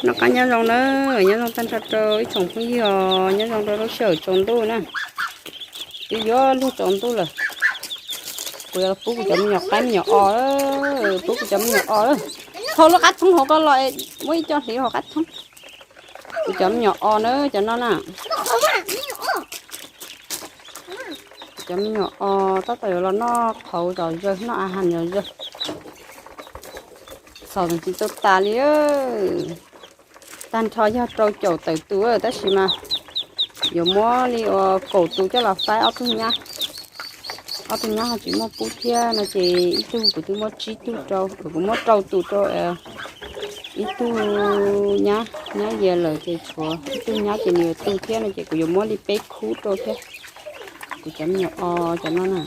Noj qab nyob zoo na, nyob zoo tag nrho rau ib tsoom phooj ywg os, nyob zoo rau lub sij hawm tsaus ntuj na. Twb yuav luag tsaus ntuj lawm, kuv yuav pub kuv cov me nyuam qaib me nyuam os, pub kuv cov me nyuam os. Thau lub qab thoob hauv ko los, muab ib co hliv hauv qab thoob. Kuv cov me nyuam os na, cov no na. Cov me nyuam os tab tom yuav los noj qhauv zom zaws, noj a has zom zaws. Txhom tsis tau tas li. Tag nrho yog rau caum tawm tus tab sis mas yuav muab li uas kaum tus coj los faib ob tug nyab. Ob tug nyab ho tsis muaj pub thiab no ces ib tug kuv twb muab tsib tug rau, kuv muab rau tus rau ib tug nyab, nyab yias lawm ces tshuav ib tug nyab ces nws yuav tu thiab no ces kuv yuav muab li peb khub rau thiab. Kuv cov me nyuam os cov no na,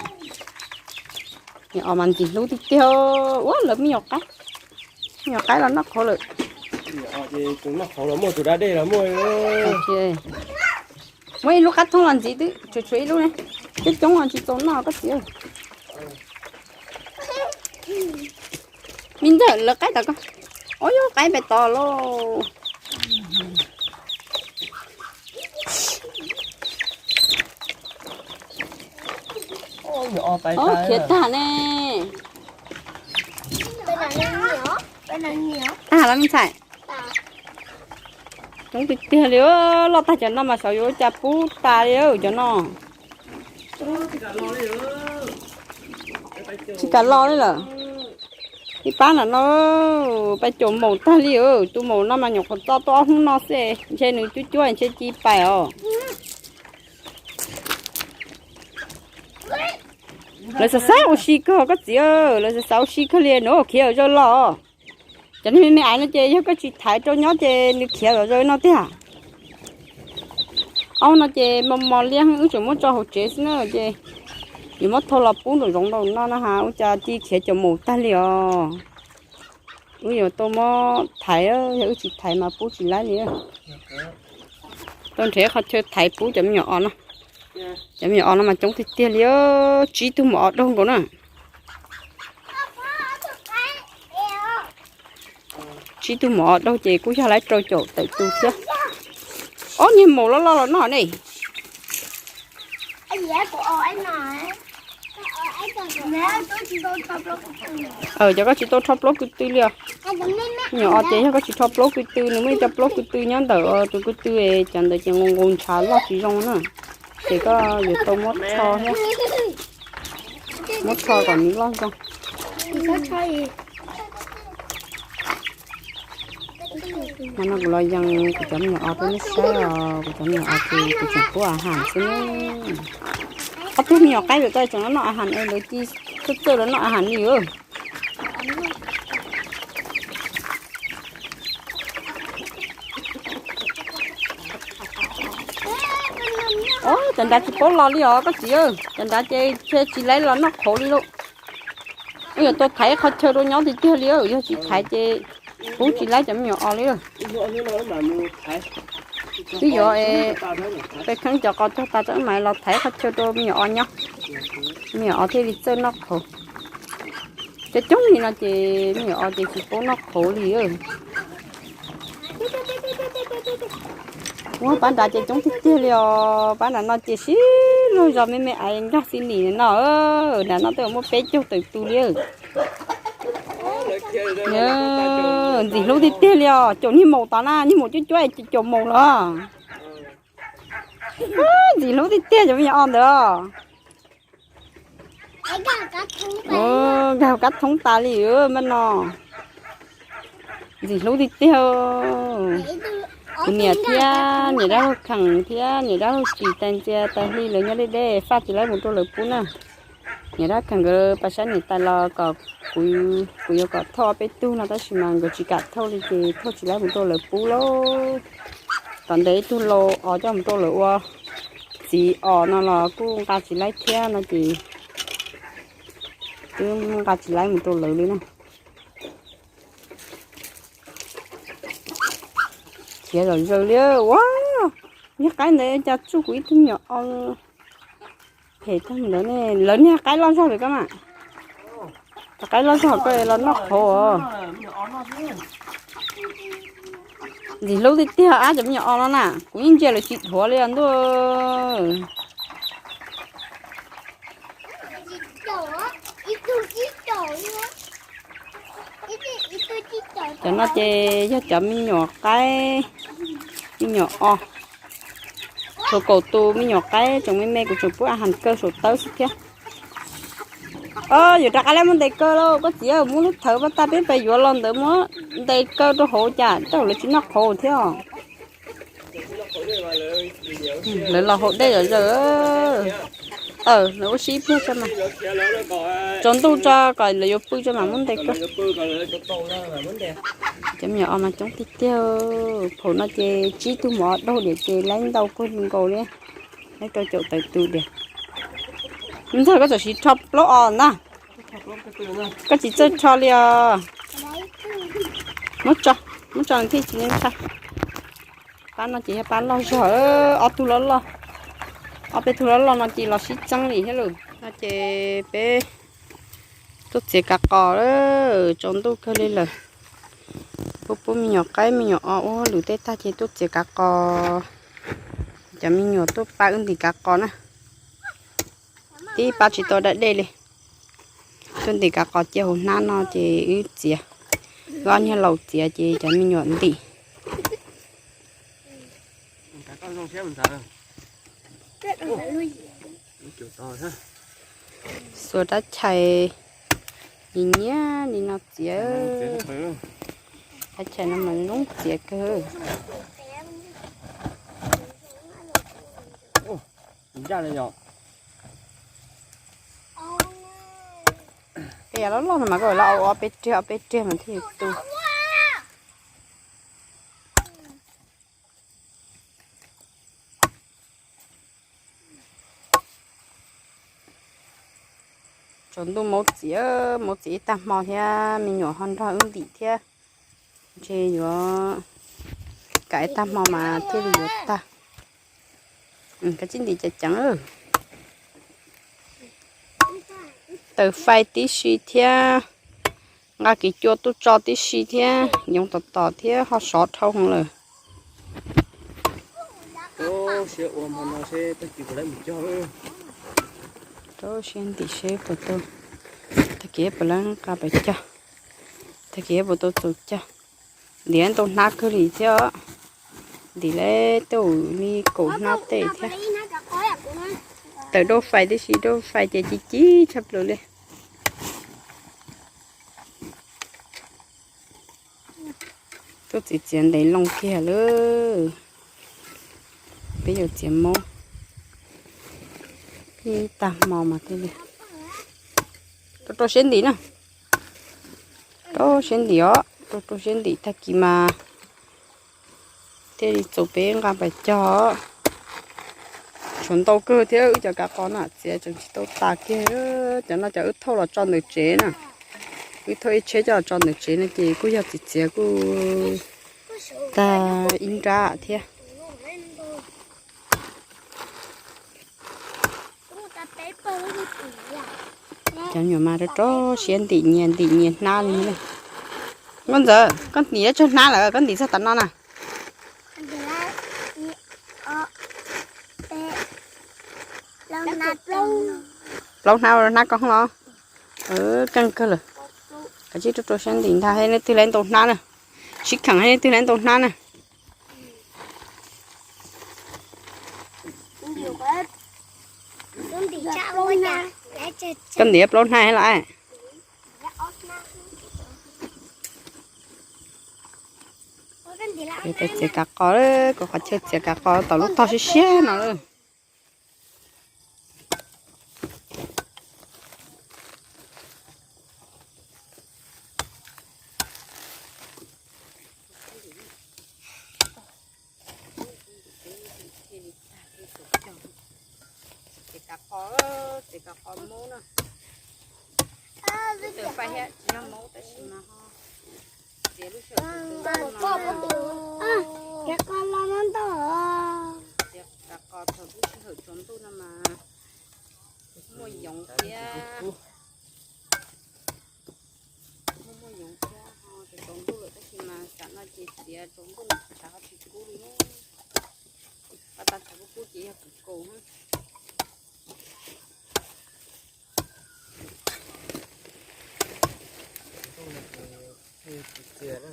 me nyuam os mas ntxim hlub tiag tiag. Ua lawv me nyuam qaib, me nyuam qaib los noj qhauv lawm. Muab ib lub qab thoob los ntxiv twb tshuav tshuav ib lub ne, coob coob tsis txaus noj koj txiv. Me ntxawm lawv qaib tom ko, ua yog qaib pem tod lauj. Khiav tag ne. Tag los me ntxhais. Coob tiag tiag li, loj tag cov no mas xyov yuav ua cas pub tas li cov no. Tsis kam los li lawm. Ib pab nram no pais caum maum tag li, tus maum no mas nyuam qhuav txo tau ob hnub no xwb, ntshe nws cuab cuab ntshe ci pais os. Lawv xav xav ua si kawg koj txiv, lawv xav xav ua si kawg li no khiav zaws los. Cov niag me me aiv no ces yog koj tsis thaiv rau nyob ces nws khiav los zaws no tiag. Ob no ces mos mos liab wb tseem muab tso hauv tsev xwb na ces yuav muab thau los pub nraum zoov nraum no no ha, ua cas ci khiav caum maum tag li os. Wb yuav tau muab thaiv, yog wb tsis thaiv mas pub tsis laib li. Tau nrhiav qhov chaw thaiv pub cov me nyuam os no. Cov me nyuam os no mas coob tiag tiag li, tsib tug maum os daug nkaus na. Tsib tug maum os daug ces kuj yog laib rau caum tawm tus thiab. Ob niag maum loj loj los noj ne. Cov koj tsis tau rho plaub ko tw li os. Me nyuam os ces yog koj tsis rho plaub ko tw, nws muaj ib co plaub ko tw nyob ntawm tus ko tw, cov ntawd ces nqus nqus ntshav loj tsis zoo na. Ces koj yuav tau muab rho thiab, muab rho kom nws loj zoo. Mas no kuv los yees kuv cov me nyuam os rau nej saib os, kuv cov me nyuam os ces kuv tseem pub a has xwb ne. Ob tug me nyuam qaib lawm ko tseem los noj a has, lawv ci txawj txawj los noj a has li. Cov nrad tsis paub los li os koj txiv, cov nrad ces tsis laib los noj qhauv li lauj. Wb yuav tau thaiv qhov chaw rau nyob tiag tiag li, yog tsis thaiv ces pub tsis laib cov me nyuam os li. Twb yuav peb kheeb cov qos cog tas tso wb mam los thaiv qhov chaw rau me nyuam os nyob, me nyuam os thiaj li txawj noj qhauv. Cov coob li no ces me nyuam os ces tsis paub noj qhauv li. Ua pab nrad ces coob tiag tiag li os, pab nrad no ces sib luag zos me me aiv nkag xi nim no, nrad no twb muaj peb caug tawm tus li. Ntxim hlub tiag tiag li os, caum niag maum tod na, niag maum cuab cuab caum maum los. Ntxim hlub tiag tiag cov me nyuam os ntawd. Nkag hauv kab thoob tas li maj no. Ntxim hlub tiag tiag. Kuv niam thiab niam dab laug Kheem thiab niam dab laug Tsis tais ntxias tais hli lawv nyob deb deb, faj tsis laib mus rau lawv pub na. Niam dab Kheem nkawd pas sab niam tais los kom kuv, kuv yuav kom thauj ob peb tug no tab sis mas nkawd tsis kam thauj li ces thauj tsis laib mus rau lawv pub lauj. Tom ntej ib tug lau os coj mus rau lawv ua txiv os no los kuj nqa tsis laib thiab no ces twb nqa tsis laib mus rau lawv li na. Khiav zom zaws li ua. Niag qaib ntawd cas tsuj kuv ib tug me nyuam os. Phem tag ntawd ne, lawv niag qaib loj zog lawm koj mas. Cov qaib loj zog koj los noj qhauv os. Ntxim hlub tiag tiag ab, cov me nyuam os no na, kuv yeej ntsia lawv tsis dhuav li os ntuj. Cov no ces yog cov me nyuam qaib, me nyuam os. Tshuav kaum tus me nyuam qaib tseem me me, kuv tseem pub a has kaw saum tawb xwb thiab. Yuav rov qab lawm, muab ntes kaw lauj. Koj txiv, muab lub thawv pab tag peb pais yuav los ntawd muab ntes kaw rau hauv, cas tej zaum lawv tsis noj qhauv thiab. Lawv los haus dej zom zaws. Lawv ua si ib pliag tso mas, tsaus ntuj tso kom lawv yuav pw tso mas muab ntes kaw. Cov me nyuam os mas coob tiag tiag. Phaum no ces tsib tug mov daug diam ces laib ntau kawg nkaus li, laib rau caum tawm tus diam. Ntxawg, koj txawm siv rho plaub os na, koj tsis txawj rho li os. Muab tso, muab tso thiaj tsis ntshai. Pab no ces yog pab loj zog, ob tug loj loj, ob peb tug loj loj no ces los sib txeeb li thiab lawm. No ces peb tuaj txiav kav qos, tsaus ntuj kawg li lawm. Pub pub me nyuam qaib me nyuam os ua hauj lwm tej tag ces tuaj txiav kav qos. Cov me nyuam tuaj pab wb ntim kav qos na. Tib pab tsis tau da dej li. Tuaj ntim kav qos cia hauv hnab no ces wb txiav. Wb ob niag laus txiav ces cov me nyuam ntim. Xuas rab chais nyias nyias li no txiav. Rab chais no mas zoo txiav kawg. Tej yam loj loj no mas koj los ob peb riag ob peb riag mas thiaj tu. Tsaus ntuj maub txiav, maub txiav ib tag hmo thiab me nyuam ho nrog wb ntim thiab. Ntshe yuav kam ib tag hmo mas thiaj li yuav tag. Kav tsij ntim ceev ceev. Taws fais tib si thiab, nqa kiv cua tuaj tso tib si thiab, yoov tom tom thiab ho sov dhau heev lawm. Rau siab ntim seb puas tau, tag kis puas lawv nqa pais cog, tag kis puas tau txus cog. Ntim ntau hnab kawg li thiab, ntim lawm tej zaum li kaum hnab tej thiab. Taws dauj fais tib si, dauj fais ces ci ci tshaj plaws li. Tuaj txiav txiav ntev loo kiag lawm. Peb yuav txiav maub ib tag hmo mas thiaj li. Rau rau siab ntim na, rau siab ntim os, rau rau siab ntim tag kis mas thiaj li txaus peb nqa pais cog. Tshuav ntau kawg thiab wb cov kav qos na, txiav tseem tsis tau tas kiag. Cov no cov wb thauj los tso ntawm tsev na, wb thauj ib tsheb coj los tso ntawm tsev no ces kuj yog txiav txiav kuj tag ib nrab thiab. Cov nyuam mas rau rau siab ntim nyias ntim nyias hnab li. Nkauj Ntxawm, koj ntim tsawg hnab lawm, koj ntim txog tam no na? Plaub hnab, hnab ko los? Keej kawg lawm. Kav tsij rau rau siab ntim ntag, leej twg lawv ntau hnab na. Sib kheev leej twg lawv ntau hnab na. Koj ntim plaub hnab los? Peb txiav kav qos, kuv qhov chaw txiav kav qos tom lub tog siab siab no lawm. Txiav kav qos, txiav kav qos maub na. Lub tawm fais thiab tsis yog maub tab sis mas ho txiav lub sij hawm tsaus ntuj no. Txiav kav qos thaum lub sij hawm tsaus ntuj no mas muaj yoov thiab. Muaj muaj yoov thiab ho tsaus ntuj lawm tab sis mas tam no ces txiav Tus nkuj no tsis tshav tsis kub li. Pab tag tshav kub kub ces yog kaus kaus. Txias txias na.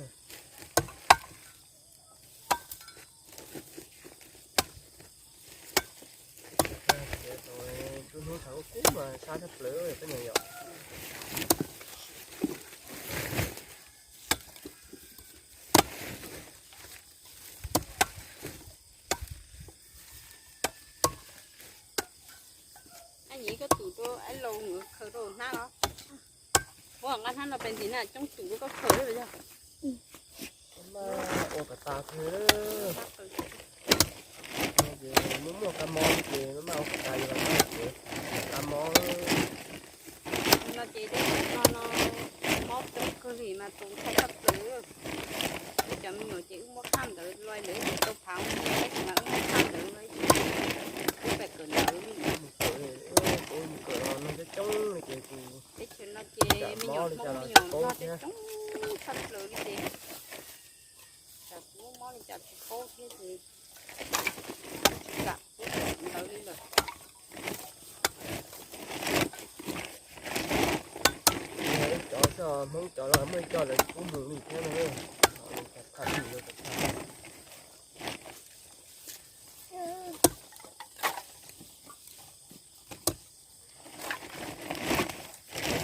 Lub hnub tshav kub kub mas sab tshaj plaws peb nyuam yaus. Ab, yim koj tus rau ab laus nkawd khaws rau hnab los? Ua nqa hnab no pes ntsis na, coob tus rau koj khaws los yog? Maj ua kom tas thiab. Ces muaj muaj kab mob ces maj maj ua kom tas, yog los ces kab mob. No ces tej no no mob coob kawg li mas tus ntxhais tshaj plaws. Wb cov me nyuam ces wb muab phaj ntawd lua lawv ces tau phav ua tab sis mas wb muab phaj ntawd lua, wb pais kawm ntawv li. Mus kawm, mus kawm los neeg coob coob li ces tus teb chaws no ces me nyuam Hmoob me nyuam Nplog coob tshaj plaws li ces tsam kuv mob li cas tsis paub thiab ces tsis kam pub ntawv li lawm. Cov Hmoob cov los muaj ib co lawv tsis pub mus li thiab no, tham tham mus lawv tham.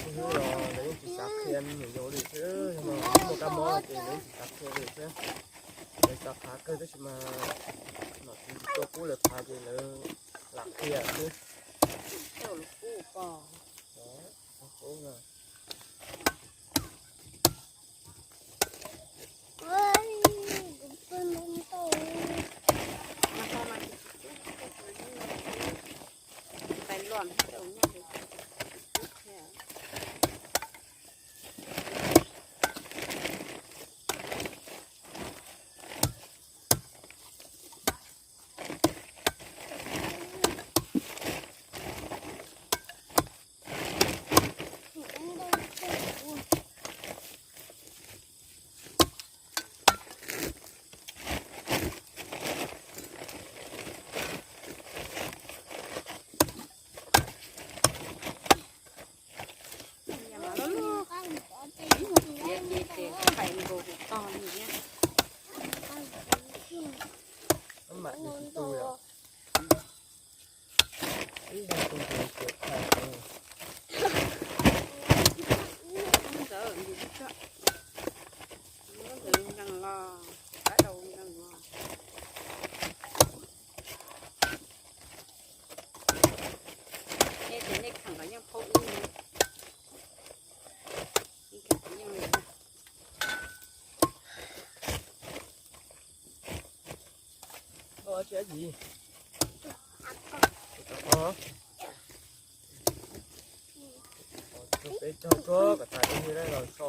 Xib hwb los lawv yeej tsis xav qhia me nyuam yaus li thiab, yog no muaj kab mob ces lawv yeej tsis xav qhia li thiab. Lawv xav phav kawg tab sis mas nom tswv tsis tau pub lawv phav ces lawv lam qhia xwb. Mam li tu yom. Ib zaug tu ces tias thaij. Ntawd nws nkees los, kav dau nkees los. Nej ces nej kheem los yeej phaub ib ne. Ib kheem yeej li. Koj tsis dab tsi? Peb cog tsuag kom tas tus niag los so.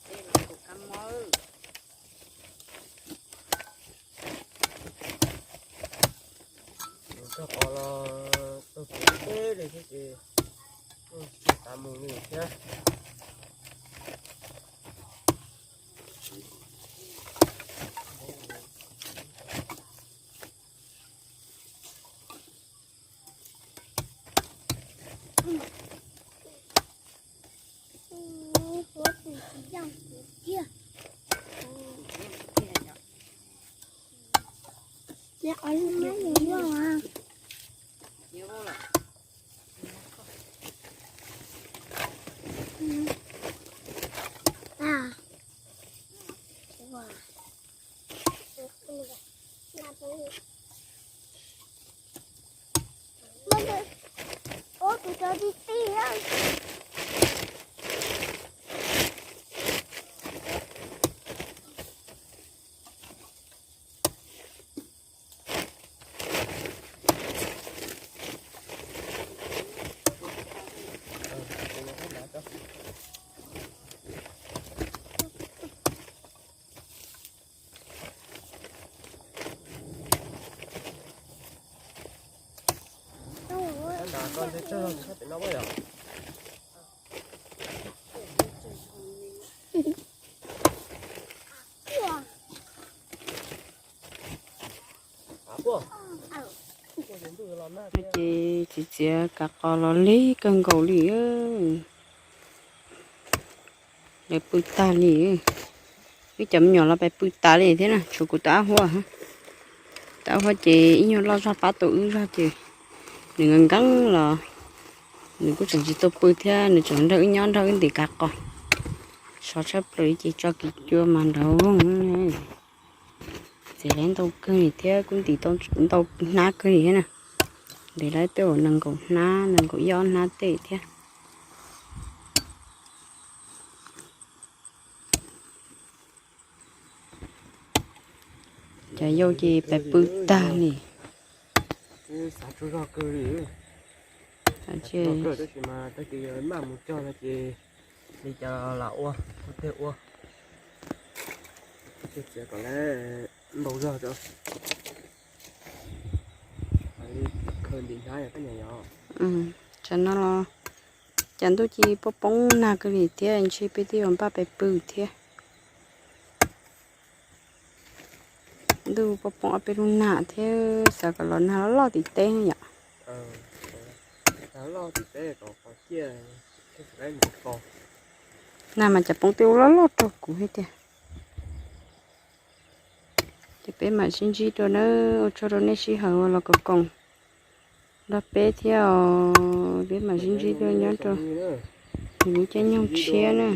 Peb los tus kab mob. Nws txog qhov los txog pem teb li thiab ces tsis tau mus li thiab. Ntab koj ntsej tsag sab pem no yom. Ces txiv txiav kav qos los lig kawg nkaus li. Lawv pw tag li. Wb cov me nyuam los pais pw tas li thiab na, tshuav kuv tus ab huab. Tus ab huab ces ib nyuag loj zog pab tau wb zog ces nws nkees nkees los nws kuj tseem tsis tau pw thiab, nws tseem nrog wb nyob nrog wb ntim kav qos. Sov tshaj plaws ces tso kiv cua mas nraug. Txiav ntau kawg li thiab kuj ntim ntau hnab kawg li thiab na. Ntim lawm tej uas nees nkaum hnab, nees nkaum ib ob hnab tej thiab. Cov yau ces pais pw tag li. Xav tsaug zog kawg li. Tab sis mas tag kis maj mus cog no ces li cas los ua, ua tiag ua. Txiav kom lawv npau zog tso. Khaws ntim hnab yog koj niam yog. Tsam no los cas ntuj ci poob poob nag kawg li thiab, ntshe peb twb yuav npaj pais pw thiab. Ntuj poob poob ob peb lub nag thiab, xav kom los nag loj loj tim teb yom. Nag mas cas poob tej ub loj loj rau kuv thiab tiag. Ces peb mam sib ntsib dua na, ua tsaug rau nej sij hawm uas los koom koom nrog peb thiab os. Peb mam sib ntsib dua nyob rau lub caij nyoog tshiab na.